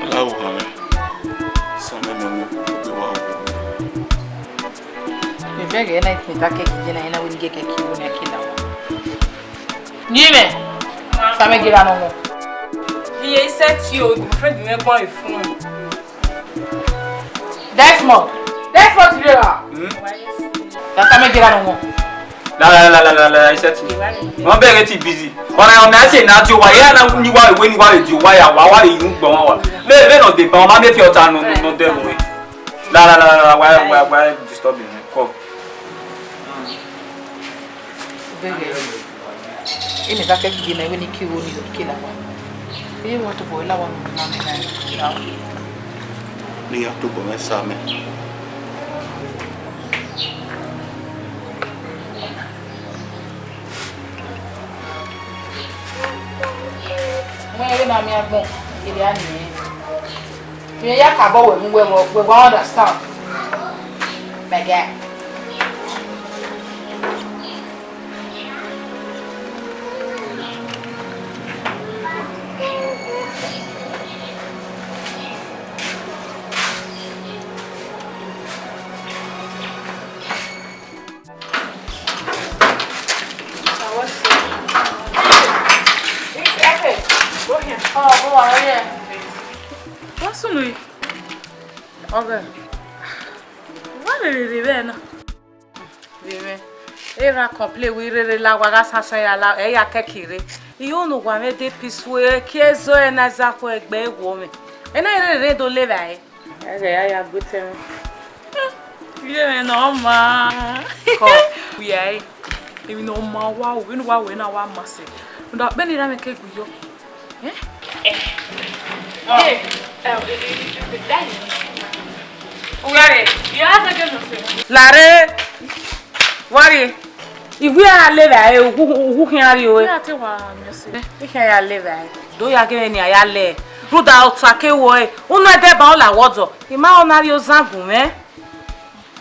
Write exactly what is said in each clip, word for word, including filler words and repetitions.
Ọlauhanmwẹ, Samẹ ne ọ mu egbe wa wu. Ẹbẹghe na, I ta kẹki je na, I na wẹ ne I kẹki ru ne I ke la owa. Nyimẹ, Samẹ gera nọ wọn. Iye isẹ ti o, girlfriend mwẹ kpọnre fun. Desmond, Desmond ti rre ra? Hmm? Ya Samẹ gera nọ wọn. La la la la la la, I said to you. Wọn bẹghe ti busy. Ọna ọna ẹse na di owa, ya na ni wa we ni wa di owa ya, wa wa yu gbọn wa. Me me no de ba ma me fi ọta no no de mo. La la la la, why why why disturbing me? Come. Bẹghe. Ene ta kẹki je na, wẹ ne I ke ru ne I ke la owa. Ẹ wa tobọ la owa ne ma mẹ na ya. Ne I ya tobọ mwẹ Samẹ. Wẹ vbe na miẹn agbọn, erriọ a niẹn. Vbe ya ka bọ wẹ mu wẹ vbọ, wẹ wa understand. My guy. Wa sunu yi. Ọghẹ. Wa rere rre vbe na. Vbe mwẹ. Erha complain wẹ I rere la owa gha sasan ya la, ẹ ya kẹki rre. I ho ne uwa mwẹ de peaceful, ẹ kie zọ ẹ na za khu ẹgbẹ ewo mwẹ. Ẹ na rere rre do le vbe a re. Ẹghẹ ya ya gbe tẹ mwẹ. Iye mwẹ ne ọ ma. Kọ, wia e. Emwi ne ọ ma wa, vbene uwa wẹ na wa ma sẹ. Rhunmwuda vbene erha mwẹ ke gbe yọ. Eh? Eh. Eh, eh, eh, eh, eh, eh, eh. Uwa re. Ya se ke no se. Lare. Wa rrie. Iwu ya le vbe a re, uwu, uwu khian rrie o. Ya te wa miẹn sẹ. I khian ya le vbe a re. Do ya ghe mwẹ ne a ya le. Rhunmwuda ọta ke wọẹ. Unu ẹdẹ ba ọ la wọ dọ. I ma ọ na rrie ozan gun mwẹ.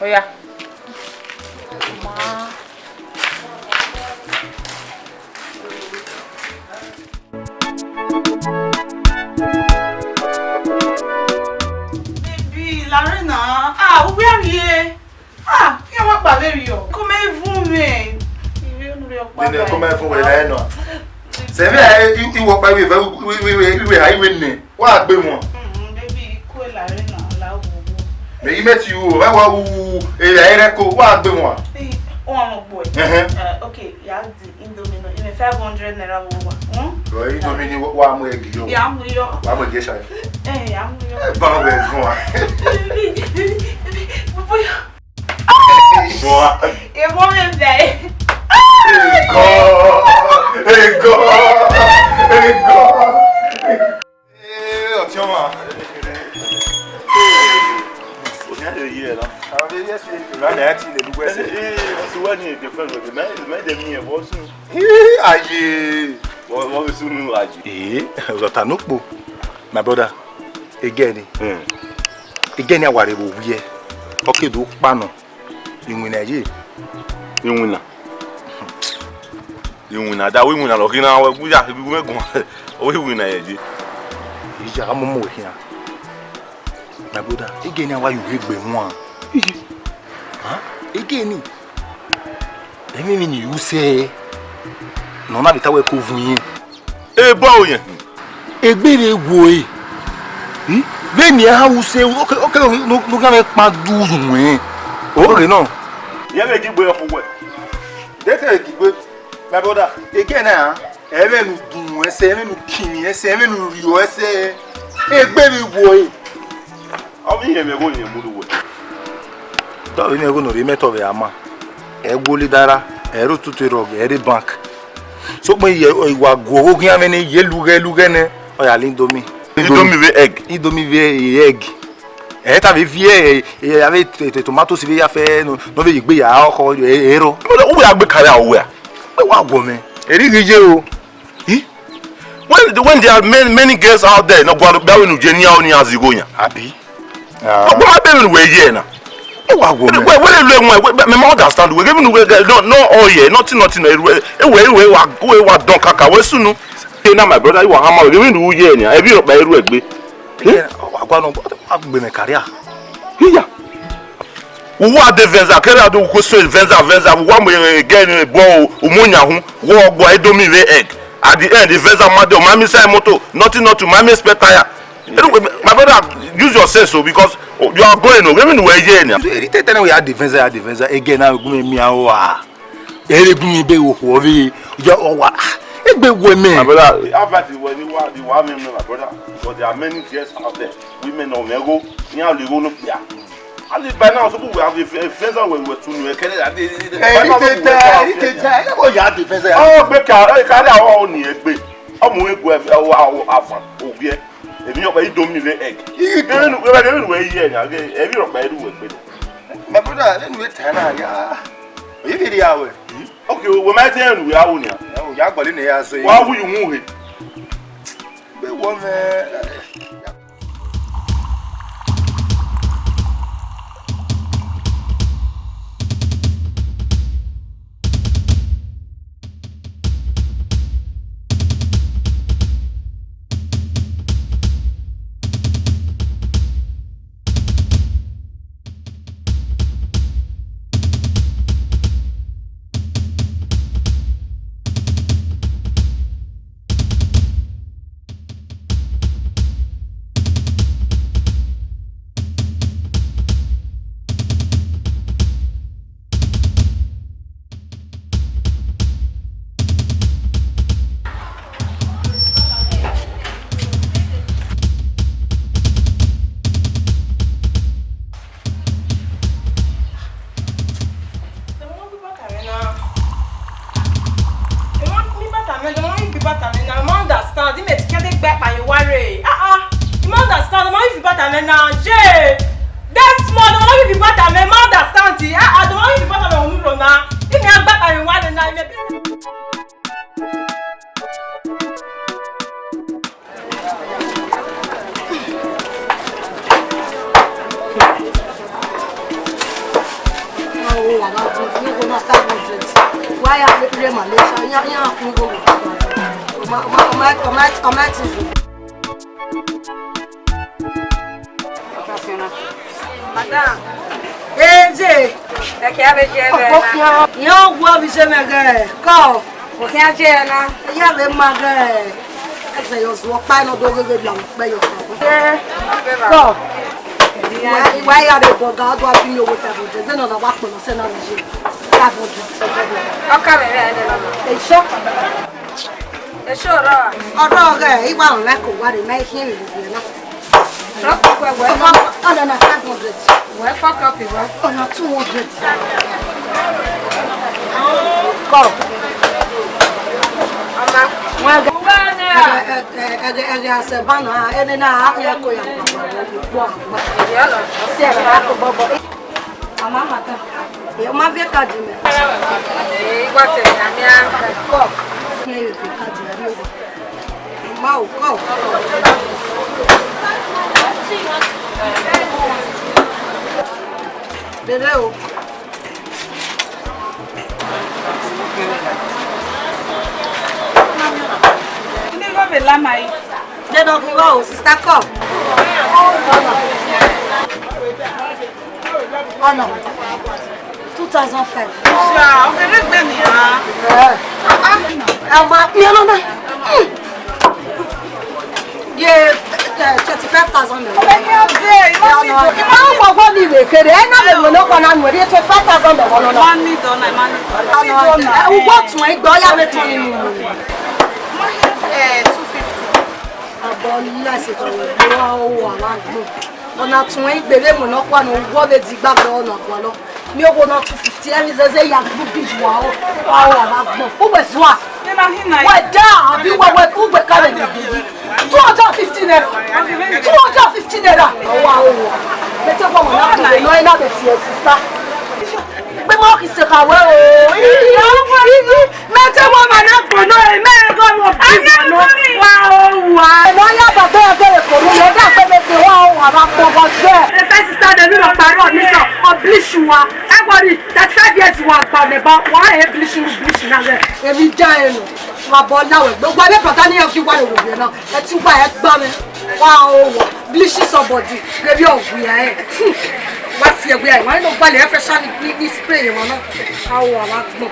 Oya. Baby, Larena, ah, uwẹ a rrie. Ah, iran wa kpa vberriọ. Come even me. Ire unu rrie ọkpa. Nene, come even we la eno. Sẹ vbe i, i, iwẹ ọkpa iwẹ, iwẹ, iwẹ, iwẹ, iwẹ, iwẹ, iwẹ ne. Wa gbe wọn. Mm, baby, ikue Larena, la wo wo. Me, I met you, ẹ wa wu, ẹ, ẹ rẹ ko, wa gbe wọn. Ẹ, wọn mọ gbọ ẹ. Ẹhẹn. Eh, okay, ya di Indomie nọ, in five hundred naira wo wa. Hmm? Bro, Indomie ni wa mu egi yo. Ya mu yo. Wa mu egi shai. Eh, ya mu yo. Ẹ ba wẹ gan. Baby, baby, baby, bóyá. Ẹ ye na. Avbe yes, yes. Ra na ti le lugbe se. Eh, eh, what's the one you get friend with? Man, man, dem here, what's the Hii, aye. Wọ, wọ vbe sunu aye. Ee, ọzọta ne ukpo. My brother, egẹ ni. Hmm. Egẹ ni a wa rre vbe owiẹ. Ọ ke do kpa nọ. Iwinna ye. Iwinna. Iwinna, da wẹ iwinna lọ khin na, wẹ gbuya, iwinna guan. Ọ wẹ iwinna ye je. Iya, a mu mu khian. My brother, egẹ ni a wa ye uvie egbe huan. Iye. Ha? Egẹ ni. Emwi emwi ni ru sẹ, ne ọ na vbe ta wẹ ko vun yẹn. Ebo aro yẹn. Egbe vbe wo e. Hmm? Vbene a ru sẹ, oke, oke, no, no gha mwẹ kpa du yu wẹn. Oke nọ. Yẹn vbe gi gbe ọkhu wẹ. Dete gi gbe. My brother, egẹ na, ẹmwẹ ne u dun ẹsẹ, ẹmwẹ ne u kinni ẹsẹ, ẹmwẹ ne u rriọ ẹsẹ, egbe vbe wo e. Ọ vbe irẹn mwẹ igho ne irẹn mu uwẹ. Te ọ vbe ne igho ne ọ rhie mẹ te ọ vbe a ma. Ẹ gu ole dara, ẹ rre otutu rọghe, ẹ rre bank. Sokpan iye, wa gu ọghe oghian mwẹ ne iye lughẹ lughẹ nẹ, ọ ya la Indomie. Indomie vbe egg. Indomie vbe egg. Ẹ ta vbe viẹ, ẹ, ẹ, avbe t-, t-, tomatoes vbe ya fẹ, nọ, nọ vbe ye egbe ya, ọkhọ, ẹ, ẹ rrọọ. Uwẹ a gbe kare a wẹ a? Wẹ wa guọ mẹ. Erighi ye o. Eh? When, when there are many, many girls out there, nọ gualọ kpia wẹ ne u ye ne iran, ne iran zẹ igho yan. Abi? Ah. Ọkpọ ma bẹmwẹ ne uwẹ ye na. Ẹ wa guọ mẹ. Wẹ, wẹ lele ẹmwẹ, wẹ, mẹ ma understand wẹ. Ghe vbene uwẹ, no, no, ọ ye, nothing, nothing, no, ẹ, ẹ, wẹ, wẹ wa, wẹ wa dọn kaka, wẹ sunu. Hey, now, my brother, you are hammer. Ghe vbene u ye na, ẹ vbe rhọkpa ru egbe. Eh? Ẹ, ọ wa gualọ, ọ wa gbe mẹ kare a. Iya. Uwa de vẹnza, kẹrẹ a do koko so vẹnza, vẹnza, uwa mu egẹ ne bọ, u mu yan hu, wọ gua Indomie vbe egg. At the end, vẹnza ma de, ọ ma miss ẹ moto, nothing, nothing, ma miss spare tire. Anyway, my brother, use your sense o, because you are going o. Ghe vbene uwẹ ye na. Eri tẹtẹ na, we ya de vẹnza, ya de vẹnza, egẹ na, gu mẹ miẹn aro a. Ere gun mi be wo khuo vbe, ya, ọ wa, egbe wẹ mẹ. My brother, advice wẹ ni wa, ni wa mẹ, my brother, because there are many girls out there, women of ego, ni a le go no kpia. And by now, so we have a friends and we were to know, can I, Eri tẹtẹ, eri tẹtẹ, ẹ na ko ya de vẹnza. Oh, gbe ka, ẹ ka da o ni egbe. Ọmọ egbe, afa, owie. Emwi ọkpa Indomie vbe egg. Emwi nu, emwi nu wẹ ye na, emwi ọkpa eru wẹ gbe. My brother, emwi nu wẹ ta na ya. Oyi vbe rhia wẹ. Okay, wẹ ma te emwi nu wẹ a ru nia. Ẹ, o ya gbọle ne ya zẹ. Wa wu yu wu he. Gbe wọ mẹ. Dem wan gbe ibata mwẹ na. Dem wan gbe ibata mwẹ, dem wan gbe ibata mwẹ na. I ma understand. Imẹ te khian de gbe akpa ye owa rre. Ah, ah. I ma understand. Dem wan gbe ibata mwẹ na. Ye. That small, dem wan gbe ibata mwẹ. I ma understand. Ah, ah. Dem wan gbe ibata mwẹ unu rro na. Imẹ a gbe akpa ye owa rre na. Imẹ Madam. Eje. Ẹ kẹ a vbe je ẹmwẹ na. Iran wu ọvbije mwẹ ghẹ kọ. Okhian je ẹre na. Iran vbe ma ghẹ. Ẹzẹ yọ zuọ ọkpa nọ do gheghe bia ukpẹ yọ kọ. Kọ. Wa, wa ya re bọga, ọ do a bi mi owo five hundred. Zẹ nọ na wa kpọnọ sẹ na vbe je. Five hundred. Ọka vbe vbe ẹdẹ na. Eso. Eso rọ. Ọdọ ghẹ, I wa rẹn like owa rre, ma I khiẹn vbe vbe na. Trust me, well, well. Ọna na five hundred. Well, fuck up, you well. Ọna two hundred. Come. Mama. Well, Ẹghẹ, ẹghẹ, ẹghẹ, ẹghẹ a sẹ ban na, ẹnẹ na, a khian ko ya. Siẹ, a ko bọbọ. A ma ma ta. Ẹ, ọ ma viẹ kadi mẹ. Ẹ, I wa te mẹ, a miẹn. Kọ. Ẹ, viẹ kadi mẹ, a miẹn. Ma o, kọ. Dede o. Ine igho vbe la ma yi. Dede ọ ghi rrọọ, sister, kọ. Ọnọ, two thousand five. Ọ kere gbe nian. Ẹ, ẹ, ma, mi ọnọ na. Ye, eh, twenty-five thousand naira. Ẹ, ẹ, ẹ, ọnọ, ẹ, ma wọ wọ ni vbe kere, ẹ na vbe wẹ ne ọ kpa na nuẹ, ye twenty-five thousand naira ọnọ na. Ma need ọna, ma need ọna. Ọnọ, ẹ, ugbọ tun ẹ, igbe ọ ya vbe tọn ni mu. Ma need, eh, two fifty. Abọ la se tọ wẹ, wa o wa la gbọn. Ọna tun ẹ, igbe vbe mu ne ọ kpa na, ugbọ vbe di gba gbe ọna kpa lọ. Mi owo na two fifty, ẹmwẹ zẹzẹ ya gbe bi wa o. Wa o wa gbọn. Uwẹ zua. Wẹ da, abi wẹ, wẹ, uwẹ ka vbe gidi. Two hundred fifty naira. Two hundred fifty naira. Wa o wa. Bete wa na, no, na be tie sister. Gbe mo ki se ka wẹ o. Mẹ te wọ ma na gbọnọ, mẹ gọ wọ bi gbọnọ. Wa o wa. Ẹ nọ ya ba gbe gbe ko ru, ẹ da gbe gbe wa o wa ba kpọ bọ jẹ. Ẹ fẹ sister de mi lọ paro mi sọ, ọ blish wa. Ẹ wọ ni, thirty-five years wa gba mẹ ba, wa e blish ru blish na wẹ. Èmi já ẹ nù, wa bọ la wẹ. Gbogbo ẹgbẹ pata ni ọfi wa le wo yẹ na. Ẹ ti wa ẹ gba mẹ. Wa o wa. Blish somebody. Baby, ọ gbe ẹ. Wa si ẹwe ẹ, wa no gbalẹ ẹ fẹ sha ni, ni, ni spray yẹ wa na. A o wa wa gbọn.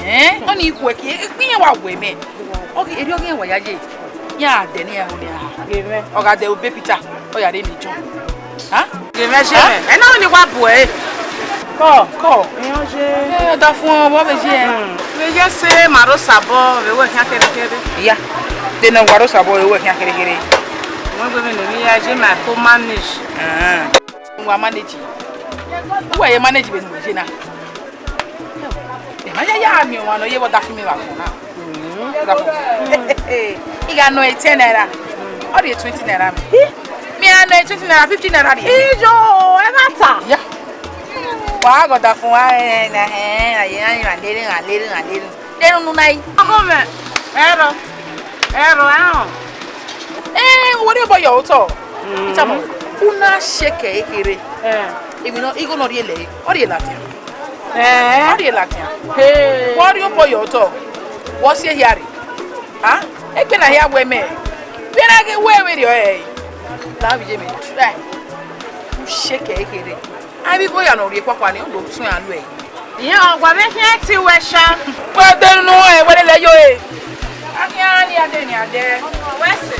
Ẹn, ọ ni ikhuẹ ke, ikpin yẹn wa wẹ mẹ. Ọ ghi, erriọ ghi wa ya ye. Ya dẹ ne iran ho ne iran ha. Ọ gha dẹ obọ Pita, ọ ya rre emwi Jọn. Ha? Ghe mwẹ je mwẹ. Ẹ na ni wa bu ẹre. Kọ, kọ. Iran je. Ẹ, ọdafẹn, vbọ vbe je? Vbe je sẹ ma rre Osabọ, vbe wẹ khian kherhe kherhe. Iya. De ne wa rre Osabọ, vbe wẹ khian kherhe kherhe. Wẹ gbe mwẹ ne ya je ma ko manage. Wa manage. Uwẹ ye manage vbene uwẹ ye na. Ẹ ma ya ya miẹn ọmwa nọ ye vbe ọdafẹn mwẹ vbe agbọn na. Ọdafẹn. I gha nọ ẹre ten naira, ọ rhie twenty naira mẹ. Mi gha nọ ẹre twenty naira, fifty naira rhie. Iyo, ẹ na ta. Ya. Wa gha ọdafẹn wa, ẹ, na, ẹ, na, ye na, na, lele, na, lele, na, lele. Lele unu na yi. Ọgọ mẹ, ẹrọ, ẹrọ, ẹrọ. Ẹ, wẹ rhie obọ yọ otọ. Itamọ, u na shake ẹre kherhe. Ẹ. Emwi nọ, igho nọ rhie lẹ, ọ rhie ladian. Ẹ. Ọ rhie ladian. Hey. Wẹ rhie obọ yọ otọ. Wẹ si ehia rre. Ha? Egbe na hia wẹ mẹ. Vbe na ghe wẹ vberriọ ẹre. La vbe ye mẹ. Try. U shake ẹre kherhe. Avbe igho ya ne ọ rhie kpakpa ni, ọ do suẹn anu ẹre. Iran ọgua vbe khian ẹtin wẹ sha. Wẹ de unu ẹ, wẹ lele yo e. A khian ni a de ni a de. Wẹ sẹ.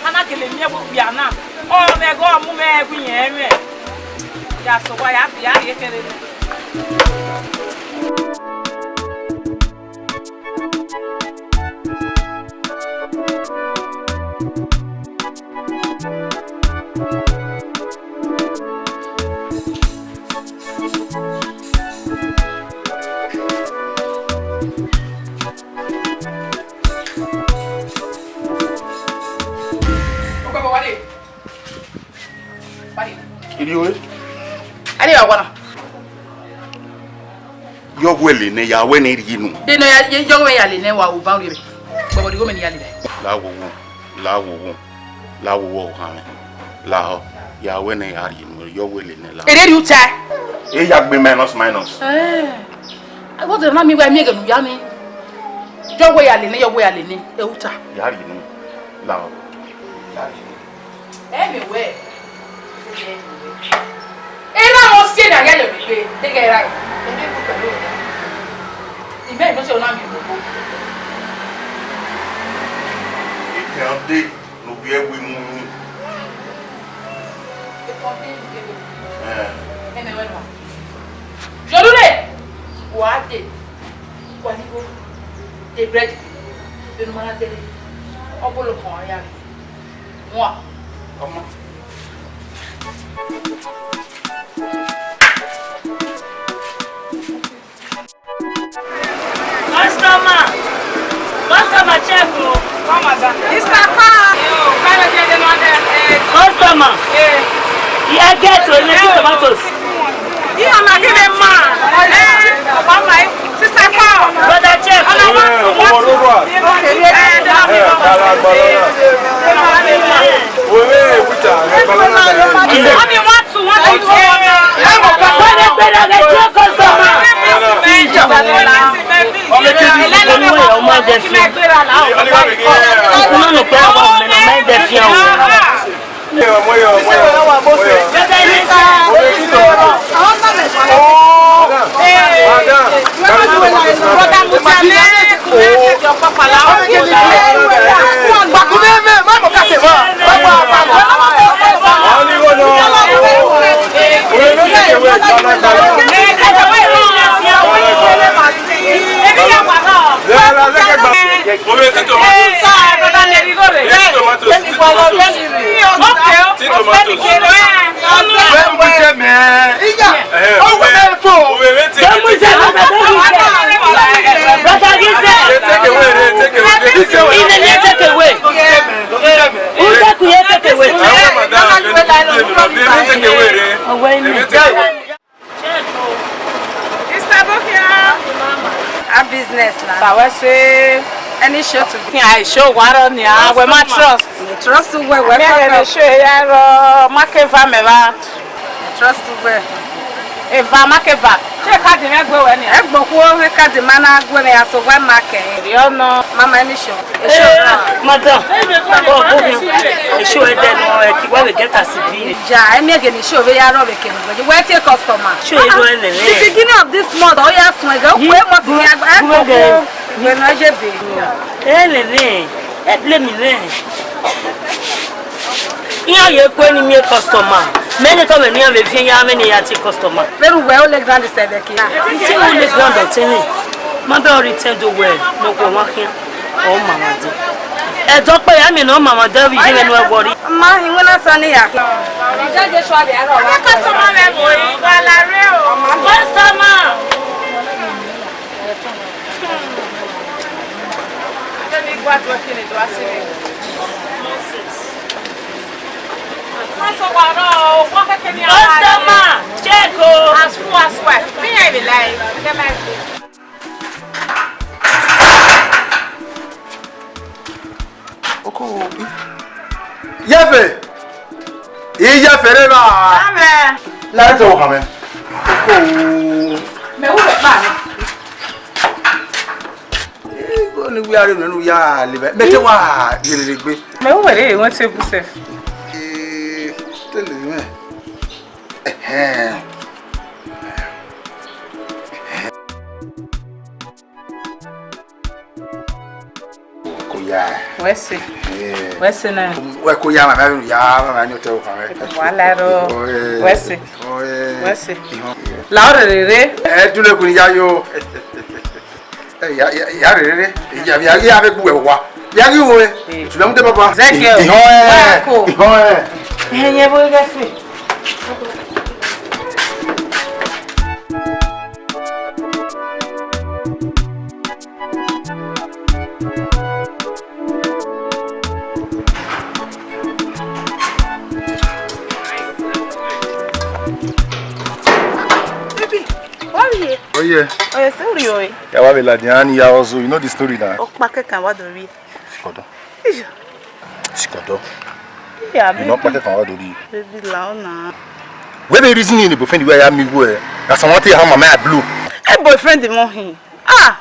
A na gele miẹn vbe okpia na. Ọ mwẹ ẹghẹ ọ mu mwẹ ẹgu iyẹn mwẹ. Ya sẹ owa ya fi a rhie kherhe nẹ. Irioe. Ani wa wana. Yọ wẹ le nẹ ya wẹ ne rhie inu. De nọ ya, yọ wẹ ya le nẹ wa, u ba rhie. Bọbọ, de igho mẹ ne ya le nẹ. La wo wo, la wo wo, la wo wo, ohan mwẹ. Lahọ, ya wẹ nẹ ya rhie inu, yọ wẹ le nẹ la. Ere rhie uta. E ya gbe minus minus. Eh. Wo de na mi wa mi ege nu ya ni. Yọ wẹ ya le nẹ, yọ wẹ ya le nẹ. E uta. Ya rhie inu. Lahọ. Ya rhie inu. Ẹ mẹ wẹ. Erha mwẹ ọsiẹ ne a ya yọ gbe, deghẹ erha mwẹ. Ẹ mẹ ku pẹlẹ. Imẹ ne ọ sẹ ọna miẹn ogbogbo. Etẹn ọde ne ovbi ẹvbo iwinna. Etẹn ọde ne ovbi ẹvbo iwinna. Ẹ. Ẹ mẹ wẹ nọ. Jolure, wa de, wa ni go, de bread. Vbene ma na dele, ọ bolo kan ya. Wa. Ọmọ. Customer! Customer, check o. Mister Carl! Customer! Yeah. Yeah, get to the tomatoes. Yeah, I'm not giving man. Eh, Sister Carl! Brother, check. Okay, yeah. Take away. Who take we take away? Take away. Ọwẹ ime. Sister Bokia. A business na. Sa wẹ se any show to be. Ai show wa rọ ni a wẹ ma trust. Trust wẹ wẹ. Me ghe ne show ya rọ ma ke va mẹ va. Trust wẹ. Eva ma ke va. Che ka di mẹ gbe wẹ ni. Egbo ku o ka di ma na gbe ne ya so wẹ ma ke. Ri ọ nọ. Mama any show. Madam, oh, go here. Show ẹ dẹ nọ, ẹ ki wa vbe get as it be. Ja, ẹ miẹn ghe ne show vbe ya rọ vbe kene gbẹdẹ. Wẹ tie customer. Show ẹ rọ ẹnẹ nẹ. The beginning of this month, ọ ya sun ẹgẹ, okue mọ ti ya gba, ẹ koko. Wẹ nọ je be. Ẹnẹ nẹ, ẹ blame me nẹ. Iran ye kue ni miẹn customer. Mẹ ne tọ mẹ ne iran vbe viẹ ya, mẹ ne ya tie customer. Vbene uwẹ ole grand sẹ vbe ke. Ntẹ ole grand ọtẹn ni. Ma bẹ ọre itẹn do wẹ, nọ khuẹ ọmwa khian. Ọ ma mwa dẹ. Ẹdẹ ọkpa ya miẹn ne ọ ma mwa dẹ vbe iyẹnrẹn ne uwẹ wọrri. Ma hin wẹ na sọ ne ya. Ija Joshua bia rọ wa. Customer mẹ mo yi gba la rre o. Customer. Let me go out working in the house. Customer, check o. As full as wife. Me, I be like, Oko, i-, Iyafe! Iyafe rre evba! Amen. La rẹ tọ owa mwẹ. Oko. Mẹ wu vbe kpa nẹ. Igho ni wia rre nẹ ne u ya lele vbe. Mẹ te wa rherere gbe. Mẹ wu wẹ rre, wẹ table sef. Eh, table mwẹ. Ẹhẹn. Ko ya. Wẹ se. Eh. Wẹ se na. Wẹ ko ya, ma, ma ya, ma, ma ni otẹ o fa wẹ. Wala ro. Wẹ se. Wẹ se. La ore rere. Eh, dule ku ni ya yo. Eh, ya, ya, ya rere. Ya, ya, ya be gbuẹ wa. Ya gi wo. Tula mu de baba. Zeke o. Ihọn ẹ. Ihọn ẹ. Ẹhẹn, yẹn bo ghe se. Baby, why are you here? Oh yeah. Oh yeah, sorry, oh. Yeah, why we like the honey? I also, you know the story now. Okpa ke kan wa do ri. Kodo. Iyo. Sikodo. Yeah, baby. You know, Okpa ke kan wa do ri. Baby, la ona. Where the reason in the boyfriend where I meet where? That's what I have my man blue. Hey, boyfriend the morning. Ah.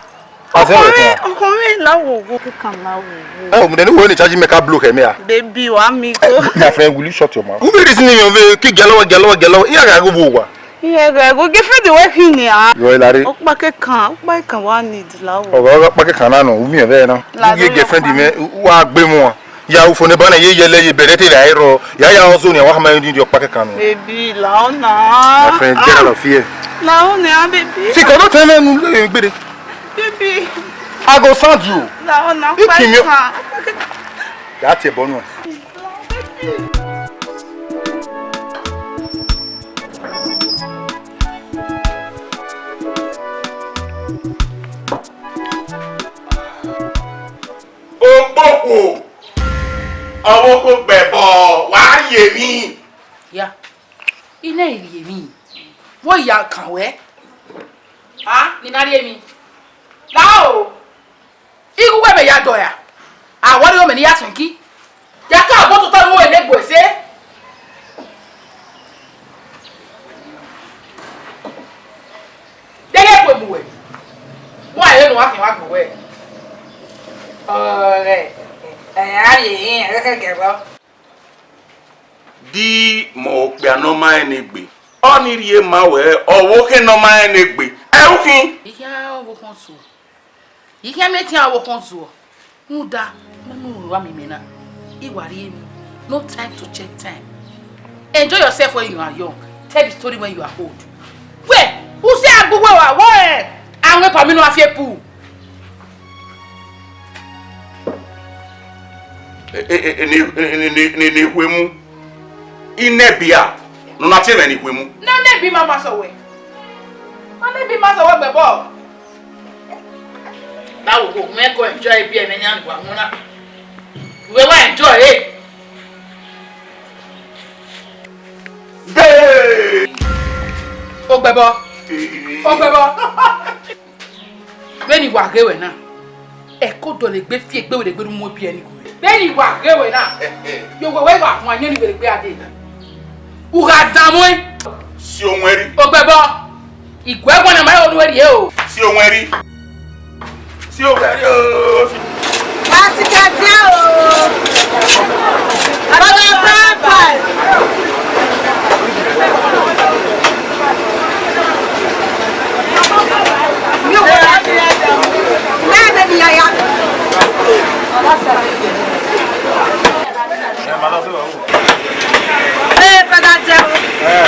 Ọkùnrin, ọkùnrin láwòwò kíkan láwòwò. Eh, ọmọdé ni wo ni charge me ka blow kẹ mi a. Baby, wa mi go. My friend, will you shut your mouth? Who be reasoning you be ki gẹlọ gẹlọ gẹlọ? Iya ga go bo wa. Iya ga go girlfriend we khin ni a. Yo, Ilare. Okpa ke kan, okpa ke kan wa need láwò. Ọgọ, ọgọ, okpa ke kan na no, umi ebe na. Who ye girlfriend me, wa gbe mu a. Ya u fo ne ba na ye yele ye bẹrẹ te ra ro. Ya ya ozo ni wa ma ni di okpa ke kan no. Baby, la ona. My friend, get out of here. La ona, baby. Sikodo tẹ mẹ nu le gbede. Baby. I go send you. Na, na, Iki mi o. Ka tie ẹbọ nuẹn. Okpokhuo, ọvbokhan Ogbẹbọ, wa rhie emwi. Ya, I na rhie emwi. Vbọ ya kan wẹ? A, ne I na rhie emwi. La o. Igho uwẹ vbe ya dọ ra? A wọrọ mẹ ne I ya suẹn ki. Ya ka obọ tota vbe uwẹ ne egbe ẹse. Deghẹ egbe mu wẹ. Wa rẹn ne uwa khian wa gbe wẹ. Ọghẹ, ẹ, a rhie emwi, ẹ khẹkhẹ vbọ. Di mẹ okpia ne ọ ma rẹn ne egbe. Ọnii rhie ma wẹ, ọvbokhan ne ọ ma rẹn ne egbe. Ẹ u khin. I khian ọvbokhan tuẹ. I khian miẹn tian ọvbokhan zuọ. Rhunmwuda, ne u wa miẹn imẹ na, I wa rhie emwi. No time to check time. Enjoy yourself when you are young. Tell the story when you are old. Wẹ, u sẹ a gbe uwẹ wa, wẹ, a wẹ pa mi nọ a fi epu. E, e, e, e, ni, ni, ni, ni, ni khuemu. Inẹbia ne ọ na tie mwẹ ni khuemu. Ne ọ na ebi ma ma sẹ wẹ. Ọ na ebi ma sẹ wẹ Ogbẹbọ. Na wo wo, mwẹ go enjoy ebi ẹmwẹ yan wa mu na. Wẹ wa enjoy e. Hey! Ogbẹbọ. Ogbẹbọ. Vbene I wa ghe wẹ na, ẹko dọlegbe fi egbe werriegbe ne u mu ebi ẹre ni ghe wẹ. Vbene I wa ghe wẹ na, ye owẹ wẹ I wa huan yẹn ni werriegbe a dee. U gha danmwẹ. Si owẹn rri. Ogbẹbọ, I guẹ ẹguọnọ ma ẹre ne u rhie o. Si owẹn rri. Si owẹn rri o. Wa sikẹ dia o. Baba Frank. Eh, brother Joe. Eh.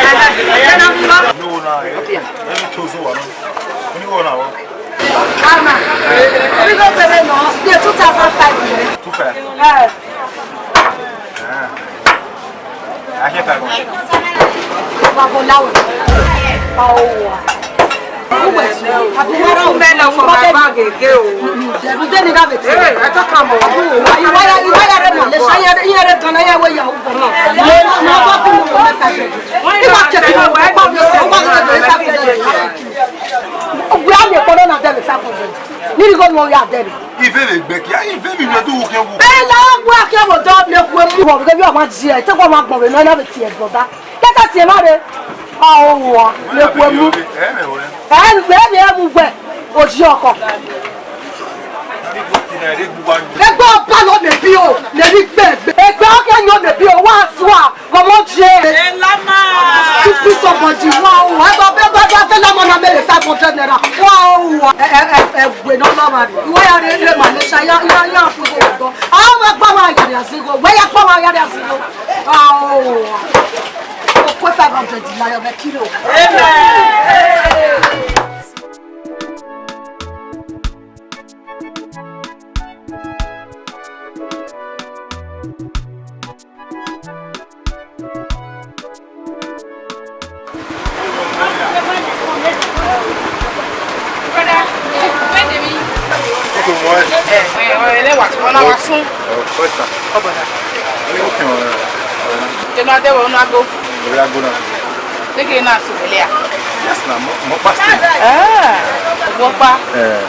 Brother, brother, brother. Let me choose one. Only one hour. Ama, we go pay no. Yeah, two thousand five hundred. Two five. Eh. Ah. I get five hundred. Baba Lawo. Oh. Ume no for my bag again o. Hey, I talk am o. Iwaya, iwaya re mo le sa ya, ya re gan ya we ya u. No, no, no, no, no, no, no. Iwa check it out. Wa mi kpọnọ na dẹrẹ five hundred. Ni righo nuẹn ya dẹrẹ. Ife vbe gbẹ kia, ife vbe mẹ do wo khian wo. Ẹ la wa khian wo dọ ne khuemu. Wọ vbe bi ọmwa ji ẹ, te wa ma gbọn vbe nọ na vbe tie ẹgbọn da. Kẹta tie ma re. Ọ wa ne khuemu. Ẹ mẹ wẹ. Ẹ vbe vbe mu wẹ. Oji ọkọ. Egbe ọba lọ ne bi o, ne bi gbẹgbẹ. Egbe ọkẹ yọ ne bi o, wa sua. Kọmọ je. Elama. Stupid somebody. Wow. Ẹ bá bẹ bá bá fẹ́ lámọ náà mẹ́lẹ̀ five hundred naira. Wow. Ẹ ẹ ẹ ẹ wẹ̀ náà lọ́wọ́ rẹ̀. Ìwọ ya rẹ̀ lè mà lè ṣayá yá yá fún owó gbọ́. Àwọn ọmọ ẹgbẹ́ wa yàrá àzígo. Wẹ́ yẹ kọ́ wa yàrá àzígo. Wow. O kó five hundred láyọ̀ bẹ́ẹ̀ kílò. Amen. Brother, where dey me? Okay, boy. Eh, eh, eh, let what? One hour soon. Oh, first time. Oh, brother. Okay, uh, uh, you know, they will not go. We are going now. Take it now, so, yeah. Yes, now, more, more past. Ah, what pa? Eh.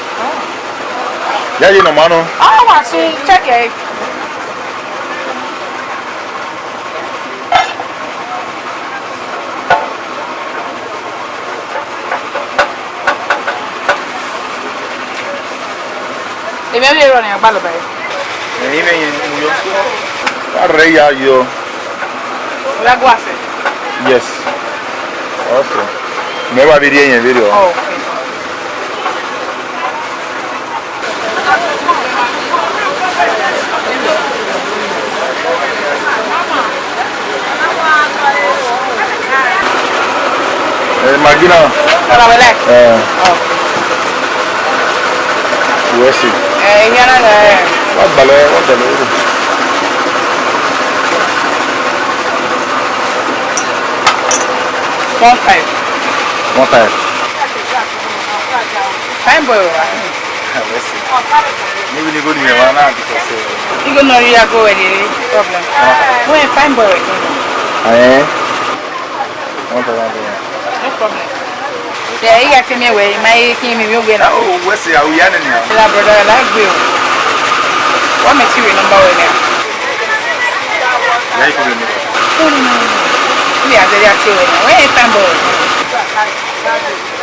Ya ye no mano. Ah, wa soon, check it. Emwi ẹvbo erọ ne iran gbalọ ba ẹre. Ẹyin mwẹ yẹn, mo yọ. Wa rre ya yọ. Ra gua sẹ. Yes. Ọsẹ. Mẹ wa vbe rhie yẹn vberriọ. Oh, okay. Eh, Maggi na. Ọ̀rọ̀ wẹlẹ. Eh. Oh. Wẹ sẹ. Eh, iran na gha. Wa gbalọ, wa gbalọ. One five. One five. Fine boy, wa. Wẹ sẹ. Maybe ni go ni wa na because, eh, you go no ya go where the problem. Where fine boy? Eh. One thousand naira. No problem. Yeah, you got to me where my king me you get. Oh, what's the, how you need now? La brother, I like you. What material number we now? Yeah, you could be. No, no, no, no. We are very active now. Where is fine boy?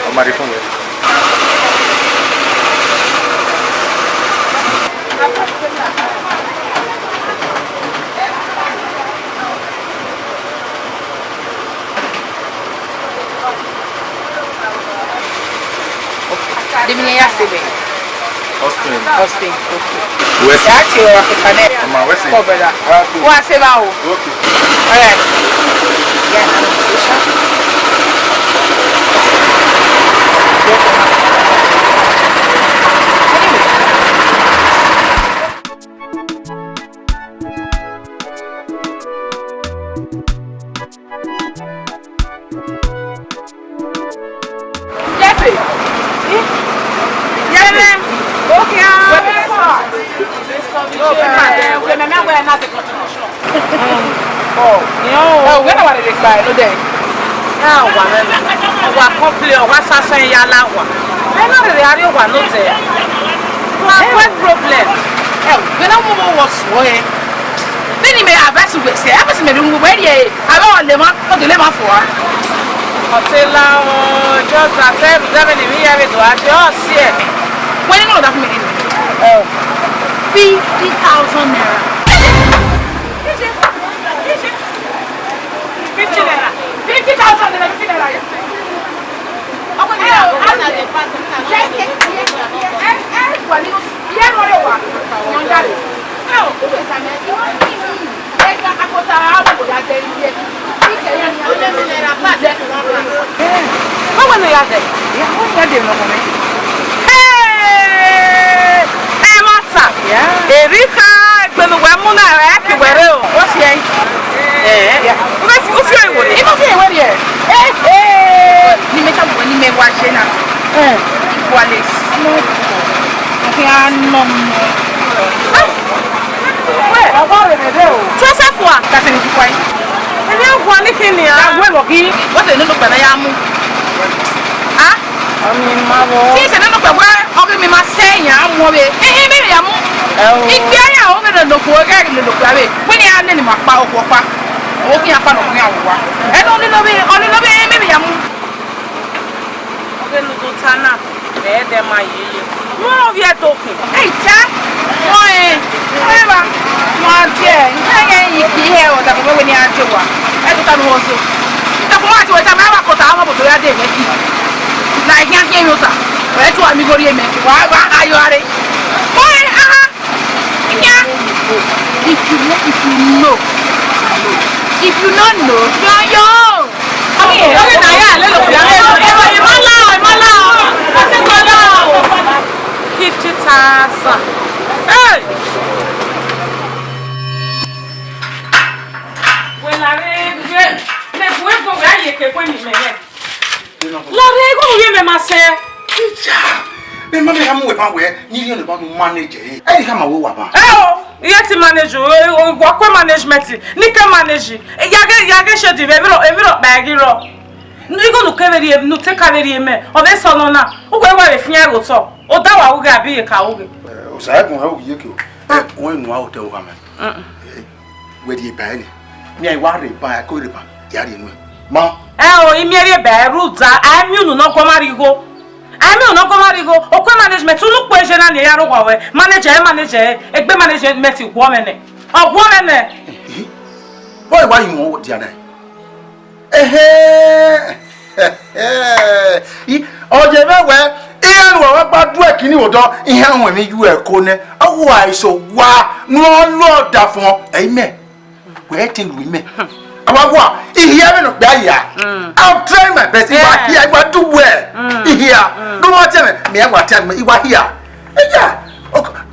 Oh, my phone. Demi ne ya se be. Austin. Austin. Okay. West. Ya ti wa ke kane. Ma West. Ko brother. Ah, cool. Wa se ba o. Okay. All right. Yeah, na se sha. Anyway. Jesse. Jesse. Okay. Where is that? Oh, yeah. Oh, we don't want to expire, no day. Ah, wa nẹ, wa complain, wa sasan ya la wa. Ẹ na rere a rrie owa nọ zẹ. Wa, what problem? Ẹ, vbene a mu vbe owa ọsuọ hẹ. Vbene imẹ advice wẹ sẹ, advice mẹ vbe mu vbe rrie, avbe ọ le ma, ọ gele ma fua. Ọ te la, ọ, just that, ẹ, vbene emwi hia vbe do a, just see ẹ. Wẹ ne nọ da fun mẹ ni. Ẹ, fifty thousand naira. Fifty naira. Fifty thousand naira, fifty naira. Ọ wẹ ne ọ ya dẹ? Ya, ọ ya dẹ nọ mẹ. Hey! Ẹmwata. Ya. Erha egbe ne uwẹ mu na, ẹ ke uwẹ rre o. What's here? Eh. Ya. U vbe fi, u fi ẹre werriẹ? I ma fi ẹre werriẹ. Eh, eh. Ni mẹ ta wẹ ni mẹ wa je na. Eh. Iguale small boy. Ọ khian nọ mẹ. Ah. Wẹ, ọ wa rre vbe o. Joseph wa. That's an easy point. Ẹni a wa ni kini a. Wẹ wọ ghi. What's the name of the ya mu? Ah? Ọni ma vbọ. Since ẹdẹ nọkpa wẹ ọghe emwi ma sẹ iran mu ọvbe, ehe, emwi ya mu. Ẹo. Ikpia ya ọghe ne nokhuo, ọghe ne nokhuo avbe. Wẹ ne iran nene ima kpa, okhuo ọkpa. Ọvbokhan iran kpa ne ọ khian vbe owa. Ẹdẹ ọni nọ vbe, ọni nọ vbe, emwi ya mu. Ọghe ne u do ta na, mẹ ẹdẹ ma yeye. Wẹ ovbi Ẹdo khin. Ẹ ta, wẹ, ẹ ba, wa diẹ, ẹ ghẹ yi ki hẹ ọdafẹn wẹ ne iran die owa. Ẹ do ta ne u hẹ ọzo. Ọdafẹn wa tie wẹ tama, ẹ wa kota, a wa bodo ya de mwẹ ki. Na I khian khian emwi ota. Wẹ tu ami igho rhie mẹ, wa, wa kha yo are. Wẹ, aha. Iya. If you know, if you know, if you no know, yo yo. Ọghe, ọghe na ya lele okpia lele. Ẹ ma la o, ẹ ma la o. Ẹ ma la o. Fifty thousand. Hey! Wẹ la rre, wẹ, mẹ gu ẹko wẹ a ye ke kue ni mẹ rẹ. La rre, igho ne u rhie mẹ ma sẹ. Teacher, mẹ ma mẹ ya mu wẹ ma wẹ, ni rhie ne ba nu manage ẹre. Ẹ i khama wẹ wa ba. Ẹ o, iye ti manage o, o, o, wa kue management, ni ke manage. Ya ghe, ya ghe shedi vbe, emwi rọ, emwi rọ kpa ẹre ghi rrọọ. Igho ne u ke vbe rhie, ne u te ka vbe rhie mẹ, ọ vbe sẹ ọnọ na, uwẹ wa vbe fian ẹre otọ, ọ da wa ughe abi iyeke ughe. Ẹ, Osaẹgun ẹ, u ye ke o. Ẹ, wẹ nu a otọ u khama. Mm-mm. Ẹ, wẹ rhie ba ẹre. Mia, I wa rhie ba, I ko rhie ba, I a rhie nuẹn. Ma. Ẹ o, I miẹn rhie ba ẹre rhunmwuda, a i miẹn unu ne ọ guọmwa rhie igho. A i miẹn unu ne ọ guọmwa rhie igho. Okue management, unu kpo eje na ni ya rre owa ruẹ. Manager, manager, egbe management guọ mwẹ nẹ. Ọ guọ mwẹ nẹ. Why, why you want dia na? Ehe. I, ọ ye mwẹ wẹ, iran ne uwa wa gba duẹ kini odọ, iran wẹ emwi yu ẹko nẹ. Ọ wa iso wa, ne ọ lọ ọdafọn, ẹ i mẹ. Wẹ te lu imẹ. Awa wa, I hear me no gba ya. Mm. I'm trying my best. I wa Yeah. hear, I wa do well. Mm. I hear. Mm. No matter me, me I wa tell me, I wa hear. Yeah.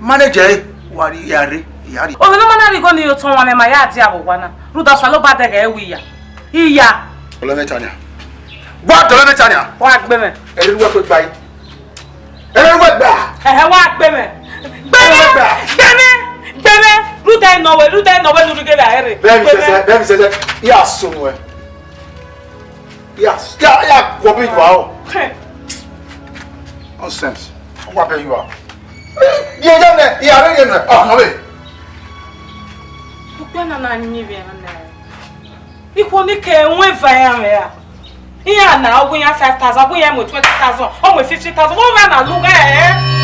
Manager ẹre, wa rhie, ya rre, ya rhie. Ovbi ne ọ ma na rhie igho ni ye otọ ọmwa mwẹ, ma ya dia vbe owa na. Rhunmwuda Osanobua dẹghẹ ẹre wẹ iya. Iya. Dọlọ mwẹ ta nian. Wa dọlọ mwẹ ta nian. Wa gbe mwẹ. Ẹre ne uwẹ kpe gba yi. Ẹre ne uwẹ gba. Ẹhẹ, wa gbe mwẹ. Gbe mwẹ, gbe mwẹ, gbe mwẹ. Rhunmwuda nọ wẹ, rhunmwuda nọ wẹ ne u rhie igho vbe aro. Bẹghe emwi sẹsẹ, bẹghe emwi sẹsẹ. Ya sunu ẹ. Ya, ya, ya guọghọ vbe iyua o. Nonsense. Ọ wa bẹghe iyua. Ye ya nẹ, ya rre ye nẹ. Ọ nọ vbe. Ukpẹ na na yin vbe ẹre na. Ikhuo ni ke ẹmwẹ eva iran mwẹ ra? Iran na, ọ gu iran five thousand, ọ gu iran mu twenty thousand, ọ mu fifty thousand. Vbọ iran na lughe ẹre?